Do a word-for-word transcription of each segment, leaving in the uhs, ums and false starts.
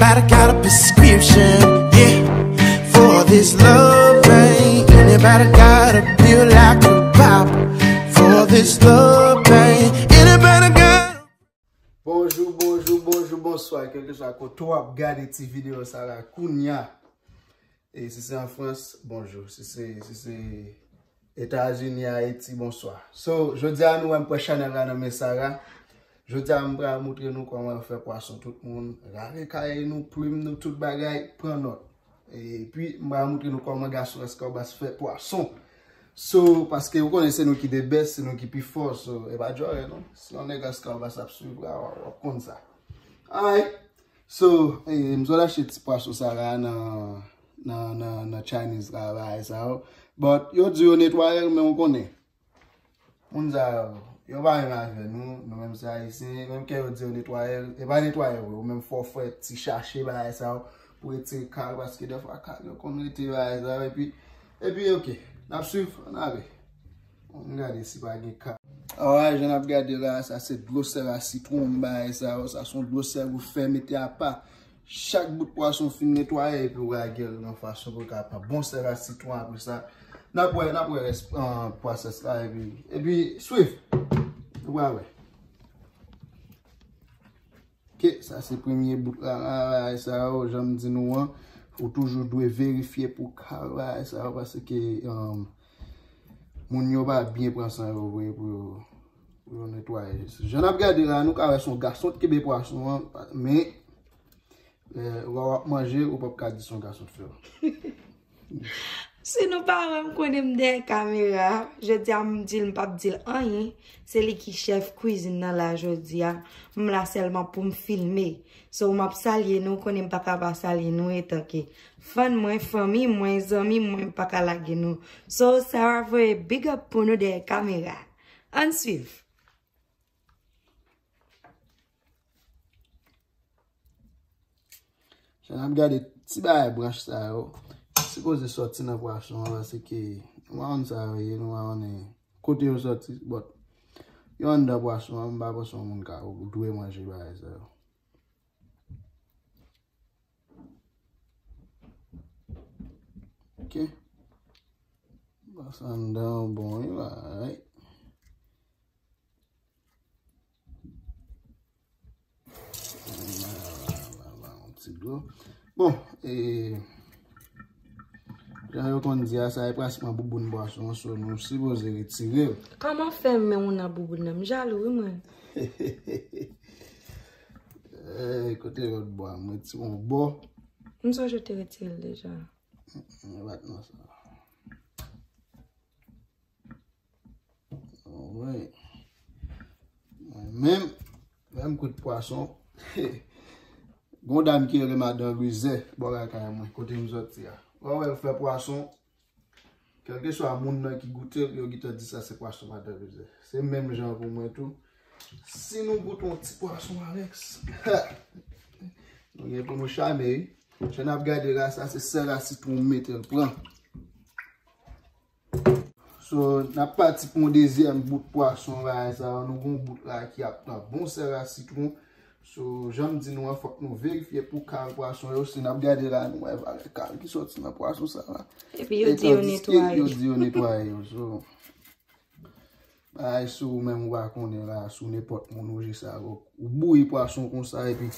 Anybody got a prescription, yeah, for this love pain? Anybody got a pill I could pop for this love pain? Anybody got Bonjou, bonjou, bonjou, bonswa, kèlkeswa kote w ap gade ti videyo sa la kounya. E si se an Frans, bonjou. Si se, si se Etazini, Ayiti, bonswa. So, jodi a nou wè m pran chanèl la nan men Sara. Jodi a m pral moutre nou kòman yo fè pwason tout moun. Rale kaye nou, plim nou, tout bagay, pran nòt. Epi, m pral moutre nou kòman gason Escarbas fè pwason. So, paske ou konnen se nou ki the best, se nou ki pi fò, so, e pa djòlè non. Si yon nèg Escarbas ap swiv la, w ap konn sa. Alright. So, eh, m sot achte ti pwason sa la nan, nan, nan, nan Chinese la, bagay sa yo. But, yo di yo netwaye l, men ou konnen. Moun sa yo, yo pa menm avè nou, nou menm se Ayisyen, menm ke yo di yo netwaye l, e pa netwaye vre, ou menm fò w fè ti chache bagay sa yo pou retire kal, paske dèfwa kal yo konn rete bagay sa yo, epi, epi, ok, n ap swiv, ann ale. Ann gade si pa gen kal. Alright, jan n ap gade la, sa se dlo sèl a sitwon, bagay sa yo, sa se yon dlo sèl ou fè mete apa. Chak bout pwason fin netwaye, epi ou lage l nan fason pou l ka pran bon sèl a sitwon apre sa. N ap wè, n ap wè rès, ah, pwosès la, epi, epi, swiv. Nou pral wè. Ok, sa se premye bout la, la, bagay sa yo, jan m di nou an, ou toujou dwe verifye pou kal bagay sa yo, paske, um, moun yo pa byen pran san yo vre pou yo, pou yo netwaye. Jan n ap gade la, nou ka wè se yon gason t kenbe pwason an, men, eh, lè w ap manje, ou p ap ka di se yon gason t fè l. Si nou pa wè m konnen m dèyè kamera, jodi a m di l m p ap di l anyen. Se li ki chèf kwizin nan la jodi a. M la sèlman pou m filme. So, m ap salye nou, konnen m pa ka pa salye nou etanke fan mwen, fanmi mwen, zanmi mwen, m pa ka lage nou. So, Sarah voye big up pou nou dèyè kamera. Ann swiv. Jan n ap gade ti bagay branch sa yo, sipoze sòti nan pwason an, paske nou pa konn sa yo ye, nou pa konnen kote yo sòti, but yo anndan pwason an, m pa panse yon moun ka dwe manje bagay sa yo. Ok. Pase anndan an bon wi, alright. Yon ti dlo. Bon, e, jan yo konn di a, sa e pratikman bouboun pwason an, so nou sipoze retire l. Kòman fè m men ou nan bouboun nan? M jalou wi mwen. Ey, kote lòt bò a? Mwen ti yon bò. M sonje w te retire l deja. Mwen bat nan sa. Anmwey. Mwen menm, lè m kwit pwason, gon dam ki rele Madan Lwize, bò lakay mwen, kote m sòti a. Lè w wè l fè pwason, kèlkeswa moun nan ki goute l, yo gentan di sa se pwason Madan Lwize. Se menm jan pou mwen tou. Si nou goute yon ti pwason, Alex, nou gen pou nou chame, wi. Jan n ap gade la, sa se sèl a sitwon m mete l pran. So, n ap pati pou yon dezyèm bout pwason, bagay sa yo, nou gon bout la ki ap pran bon sèl a sitwon. So, jan m di nou an, fòk nou verifye pou kal pwason yo, si n ap gade la, nou wè valè kal ki sòti nan pwason sa la. Epi yo di yo netwaye. Yo di yo netwaye yo, so, bagay si w menm ou pa konnen la, si w nenpòt moun ou jis avè w, ou bouyi pwason konsa, epi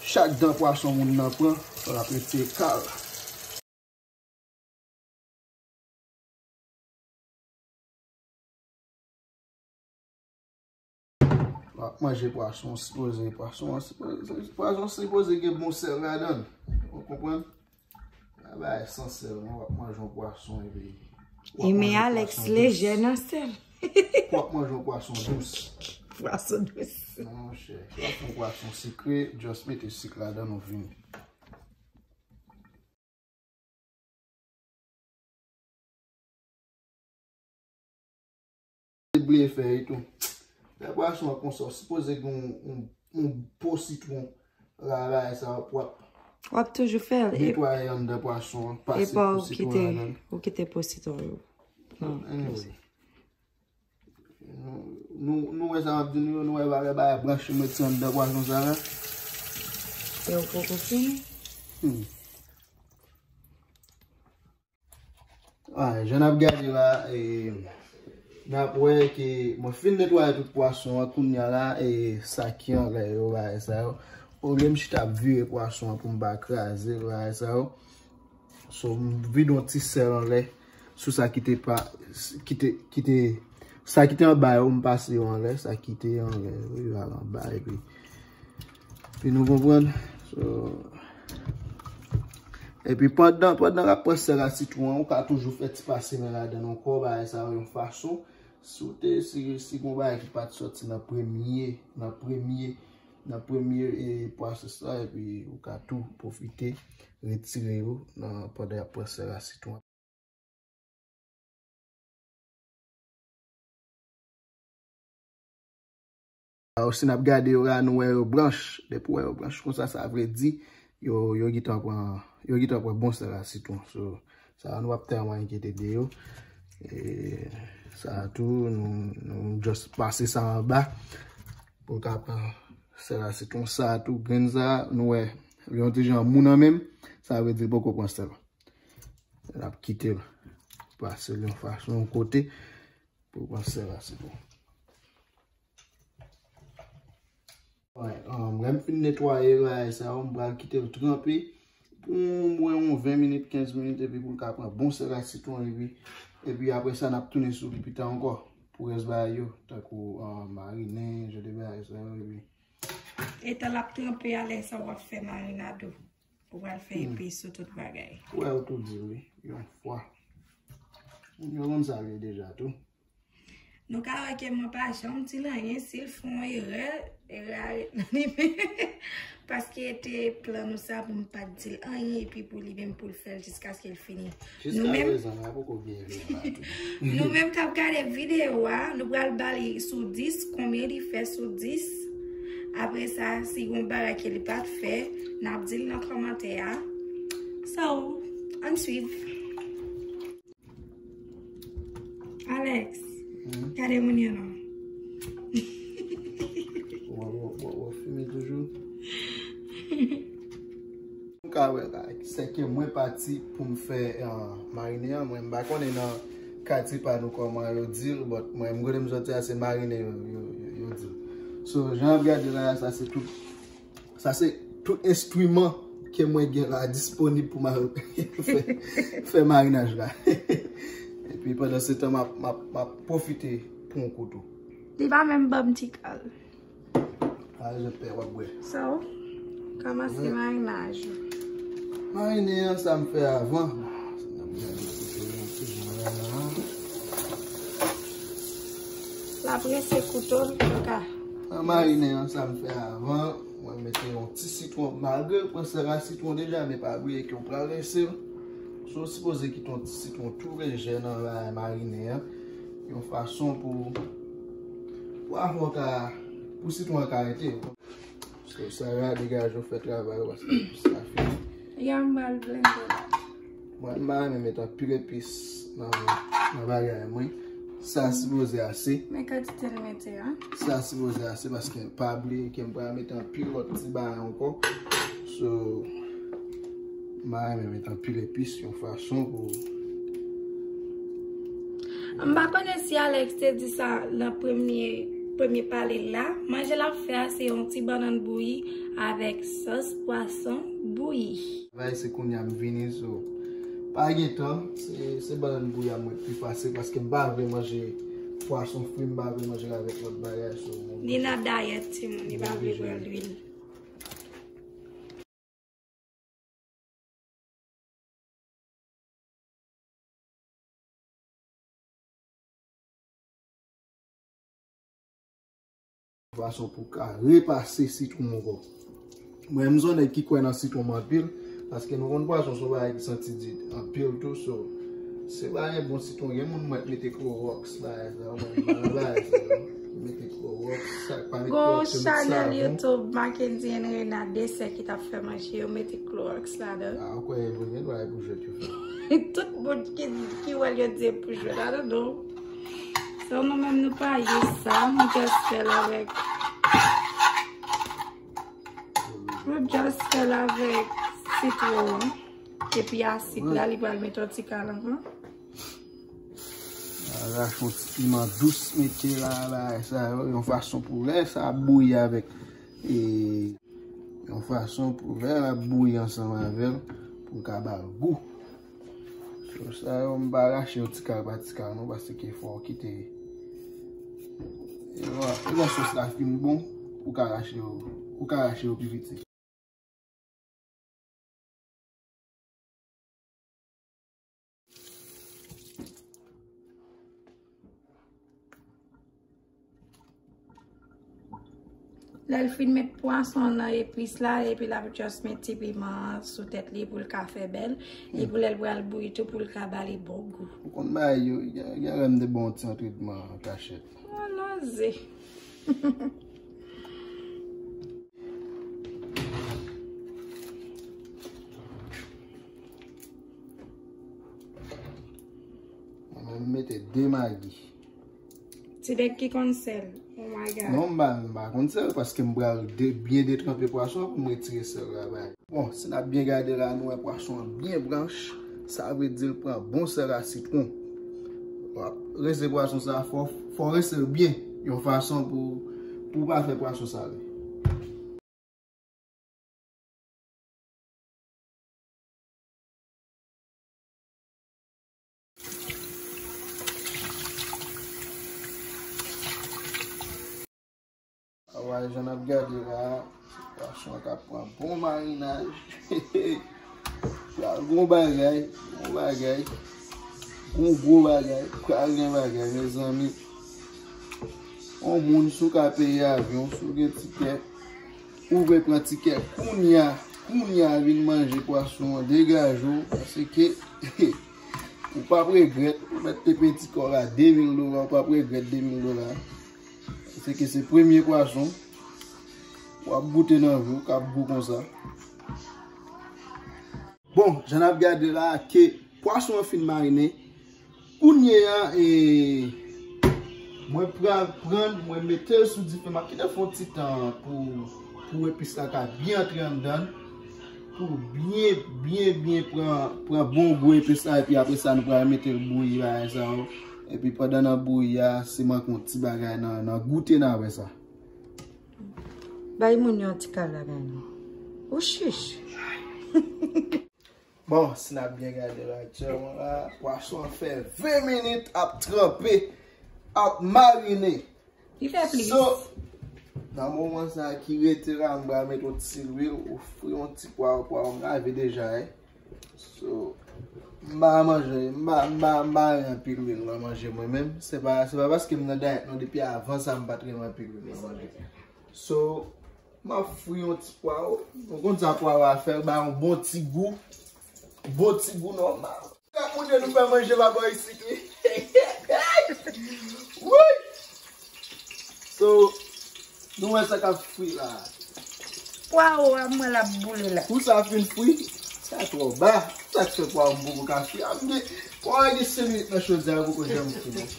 chak dan pwason moun nan pran, l ap retire kal. W ap manje pwason, sipoze pwason an, sipoze, pwason sipoze gen bon sèl ladan l. Ou konprann? Pa bay san sèl, non, w ap manje yon pwason epi w ap manje yon pwason dous. E men Alex lejè nan sèl. W ap manje yon pwason dous. Pwason dous. Monchè, w ap fè yon pwason sikre, just mete sik ladan l, ou fini. Bliye fè li tou. Lè pwason an konsa, w sipoze gen yon, yon, yon po sitwon la, bagay sa w ap, w ap toujou fè l, e netwaye anndan pwason an, pase po sitwon an ladan l. Ou kite po sitwon yo. Anyway. Nou, nou, nou wè sa m ap di nou yo, nou wè valè bagay branch m mete anndan pwason sa la. Yo poko fini. Hmm. Ah, jan n ap gade la, e, n ap wè ke mwen fin netwaye tout pwason an, kounye a la, e, sa ki anlè yo, bagay sa yo. Olye m chita ap vire pwason an pou m pa kraze l, bagay sa yo. So, m vide yon ti sèl anlè sou sa ki te pa, ki te, ki te, sa ki te anba yo, m pase yo anlè, sa ki te anlè yo, yo al anba, epi, epi nou konprann. So, epi pandan, pandan w ap pran sèl a sitwon an, ou ka toujou fè ti pase men ladan l ankò, bagay sa yo yon fason, si w te, si, si gon bagay ki pa t sòti nan premye, nan premye, nan premye, e, pwasès la, epi ou ka tou pwofite retire yo nan, pandan y ap pran sèl a sitwon. Osi n ap gade yo la, nou wè yo blanch. Depi w wè yo blanch konsa, sa vle di yo, yo gentan pran, yo gentan pran bon sèl a sitwon. So, sa a nou p ap tèlman enkyete de yo. E sa a tou, nou, nou just pase sa anba pou l ka pran sèl a sitwon. Sa a tou, grenn sa a, nou wè, li yon ti jan mou nan men m, sa vle di l poko pran sèl. N ap kite l pase l yon fason, yon kote, pou l pran sèl a sitwon. Alright, um, lè m fin netwaye bagay sa yo, m pral kite l tranpe pou mwen yon ven minit, kenz minit, epi pou l ka pran bon sèl a sitwon, epi, epi apre sa, n ap tounen sou li pita ankò pou rès bagay yo, tankou, um, marinen, jan de bagay sa yo, epi. Etan l ap tranpe a, lè sa w ap fè marinad ou. Ou pral fè epis sou tout bagay. Ou wè, ou tou di wi, yon fwa. Yo konn sa l ye deja tou. Nou ka wè ke mwen pa janm di l anyen, si l fè yon erè, erè a ret nan li menm. Paske te plan nou sa pou m pa t di l anyen, epi pou li menm pou l fè l jiskaske l fini. Nou menm, nou menm k ap gade videyo a, nou pral ba li sou dis, konbyen li fè sou dis. Apre sa, si gon bagay ke li pa t fè, n ap di l nan kòmantè a. So, ann swiv. Alex, gade moun yo non. W ap fimen toujou. M ka wè la, se ke mwen pati pou m fè, ah, marinen an. Mwen, m pa konnen nan katye pa nou kòman yo di l, but mwen, m kote m soti a, se marinen yo, yo, yo, yo di l. So, jan w ap gade la, sa se tout, sa se tout enstriman ke mwen gen la disponib pou m al fè, fè marinaj la. Epi pandan se tan, m ap, m ap, m ap pwofite pran yon kouto. Li pa menm ban m ti kal. A, je pè, w ap bwè. So, kòmanse marinaj ou. Marinen an, sa m fè avan. N ap gade kote yon ti jan la. L ap rense kouto l, yo ka. Nan marinen an, sa m fè avan, mwen mete yon ti sitwon, malgre l pran sèl a sitwon deja, men pa bliye ke w pral rense l. So, w sipoze kite yon ti sitwon tou lejè nan la marinen an, yon fason pou, pou afè w ka, pou sitwon an ka rete. So, Sarah, degaje w fè travay ou, paske sa fini. Ya, m pral blende la. Mwen, m pa renmen met anpil epis nan, nan bagay mwen. Sa sipoze ase. Men kantite n mete a. Sa sipoze ase paske pa bliye ke m pral mete anpil lòt ti bagay ankò. So, m pa renmen met anpil epis yon fason pou. M pa konnen si Alex te di sa nan premye, premye pale l la. Manje l ap fè a se yon ti bannann bouyi avèk sòs pwason bouyi. Travay se kounye a m vini, so pa gen tan, se, se bannann bouyi a mwen ki fasil paske m pa vle manje pwason fri, m pa vle manje l avèk lòt bagay, so mwen oblije. Li nan dayèt, timoun, li pa vle pran lwil. Fason pou ka repase sitwon ankò. Mwen, m se yon nèg ki kwè nan sitwon anpil, paske nou konn pwason se yon bagay ki santi di anpil tou, so, si w pa gen bon sitwon, gen moun mwen mete klowòks, bagay sa, mwen, m pa nan bagay sa, non. Mete klowòks, sa k pa mete klowòks, yo met savon. Gon chanèl YouTube, Mackenzie and Reina, de sè ki t ap fè manje, yo mete klowòks ladan. Ah, ou kwè yo gen dwa pou jwèt yo fè? Tout moun ki, ki wè l yo di pou jwèt, I don't know. So, nou menm, nou pa use sa, nou just fè l avèk. Nou just fè l avèk sitwon epi asik la, li pral mete yon ti kal ankò. Rache yon ti piman dous mete la, bagay sa yo, yon fason pou lè sa ap bouyi avèk, e, yon fason pou lè l ap bouyi ansanm avè l, pou l ka ba l gou. So, sa yo, m pa rache yo ti kal pa ti kal non, paske fò w kite. E lè, e lè sòs la fin bon, ou ka rache yo, ou ka rache yo pi piti. Lè l fin met pwason nan epis la, epi l ap just met ti piman sou tèt li pou l ka fè bèl. E pou lè l pral bouyi tou, pou l ka ba li bon gou. Ou konn bagay yo, gen, gen lè m te ba w ti entretman an kachèt. Mwen naze. Mwen menm, m mete de magi. Ti nèg ki konn sèl. Oh my God. Non, m pa, m pa konn sèl paske m pral de, byen detranpe pwason an pou m retire sèl la bay. Bon, si n ap byen gade la, nou wè pwason an byen blanch. Sa vle di l pran bon sèl a sitwon. W ap rese pwason sa, fò, fò rese l byen. Yon fason pou, pou w pa fè pwason sale. Alright, jan n ap gade la, pwason an ka pran bon marinaj. Sa gon bagay, gon bagay, gon gwo bagay, pral gen bagay, mezanmi. On moun, si w ka peye avyon, si w gen tikè, ou vle pran tikè kounya, kounya vin manje pwason an, degaje w, paske ou p ap regrèt, ou mèt te peye ti kò w la de mil dola, ou p ap regrèt de mil dola. Paske se premye pwason w ap goute nan vi w k ap gou konsa. Bon, jan n ap gade la, ke pwason an fin marinen. Kounye a, e, mwen pral pran, mwen mete l sou dife, m ap kite l fè yon ti tan pou, pou epis la ka byen antre anndan l. Pou byen, byen, byen pran, pran bon gou epis la, epi apre sa, nou pral mete l bouyi, bagay sa yo. Epi pandan n ap bouyi a, se manke yon ti bagay nan, nan goute n a wè sa. Bay moun yo yon ti kal bagay non. Ou chich. Bon, si n ap byen gade la aktyèlman la, pwason an fè ven minit ap tranpe, ap marine. Li fè plis. So, nan moman sa ki rete la, m pral met yon ti lwil, ou fri yon ti pwav, pwav m lave deja, wi. So, m pa manje, m pa, m pa, m pa renmen anpil lwil nan manje mwen menm. Se pa, se pa paske m nan dayèt non, depi avan sa m pa t renmen anpil lwil nan manje. So, m ap fri yon ti pwav. Nou konn sa pwav a fè, ba yon bon ti gou. Bon ti gou nòmal. Gad moun yo nou fè manje pa bò isit, wi. Woy! So, nou wè sa k ap fri la. Pwav a mwen l ap boule la. Kou sa fin fri, sa twò ba. Sa k fè pwav m poko ka fri. A m gen, pwav a gen senk minit nan chodyè a, poko janm fri non.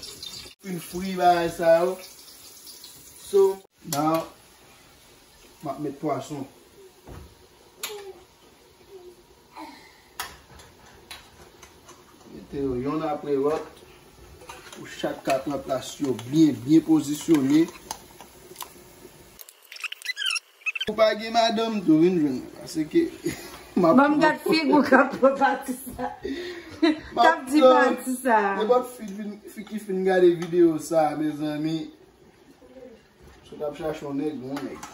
Fin fri bagay sa yo. So, Now, m ap met pwason. Mete yo yonn apre lòt. Pou chak ka pran plas yo byen, byen pozisyone. Ou pa gen madanm tou, vin jwenn mwen. Paske m ap... Ban m gad figi w k ap pran pati sa. K ap di pati sa. Nenpòt fi, fi ki fin gade videyo sa, mezanmi. Si w t ap chache yon nèg, yon nèg.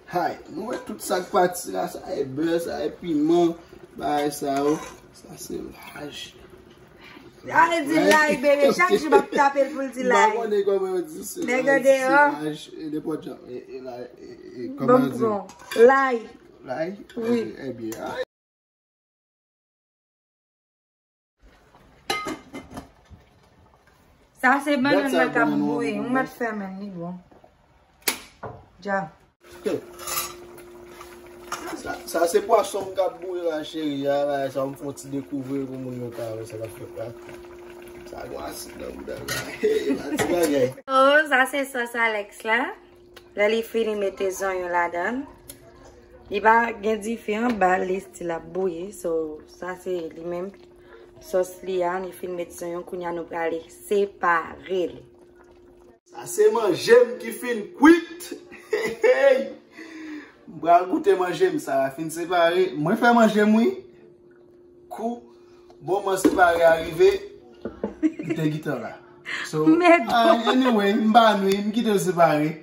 Hay, nou wè tout sa k pati la, sa e bè, sa e piman, bagay sa yo. Sa se laj. Ale di lay, bebe, chak jou m ap tape l pou l di lay. M pa konnen kòman yo di se laj, se laj, e nenpòt jan, e, e lay, e, e, kòman yo di? Lay. Lay? Wi. Ebyen, ebyen, ay. Sa se bannann nan k ap bouyi. Ou mèt fèmen l, li bon. Dja. Sa, sa se pwason m k ap bouyi la, cheri. A, la, sa m fè yon ti dekouvri pou moun yo ka wè sa k ap fèt la. Sa gon asid nan bouda la. Hey, pa ti bagay. Oh, sa se sòs Alex la. Lè li fini mete zonyon ladan l, li pa gen dife anba l, li still ap bouyi. So, sa se li menm sòs li a, li fin met zonyon, kounye a nou prale separe l. Sa se manje m ki fin kwit. M pral goute manje m, sa a fin separe. Mwen fè manje m wi. Kou moman separe a rive, li te gentan la. So, Mèd. Ah, anyway, m pa nwi, m kite l separe.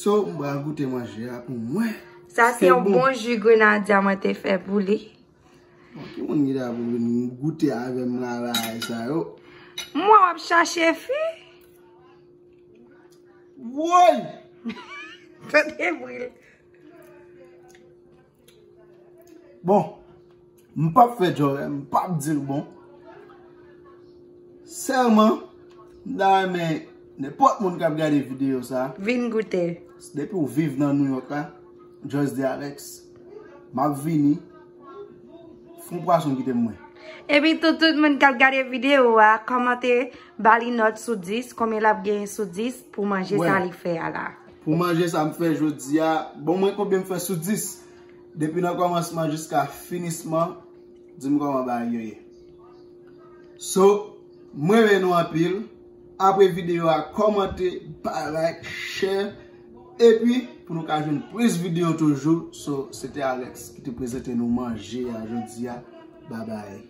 So, m pral goute manje a pou mwen. Sa se yon bon ji grenadya mwen te fè pou li. Bon, ki moun ki ta pou vin goute avè m la la sa yo? Mwen w ap chache fi? Woy! Tande bri l. Bon, m p ap fè djòlè, m p ap di l bon. Sèlman, m ta renmen nenpòt moun k ap gade videyo sa, Vin goute. Depi w viv nan New York la, Just di Alex, m ap vini. Fon pwason kite m mwen. Epi tou, tout moun k ap gade videyo a, kòmante, ba li nòt sou dis, konbyen l ap genyen sou dis pou manje sa li fè a la. Pou manje sa m fè jodi a, bon mwen konbyen m fè sou dis. Depi nan kòmansman jiska finisman, di m kòman bagay yo ye. So, mwen renmen nou anpil. Apre videyo a, kòmante, bay like, share. Epi, pou nou ka jwenn plis videyo toujou. So, se te Alex ki te prezante nou manje a jodi a. Babay.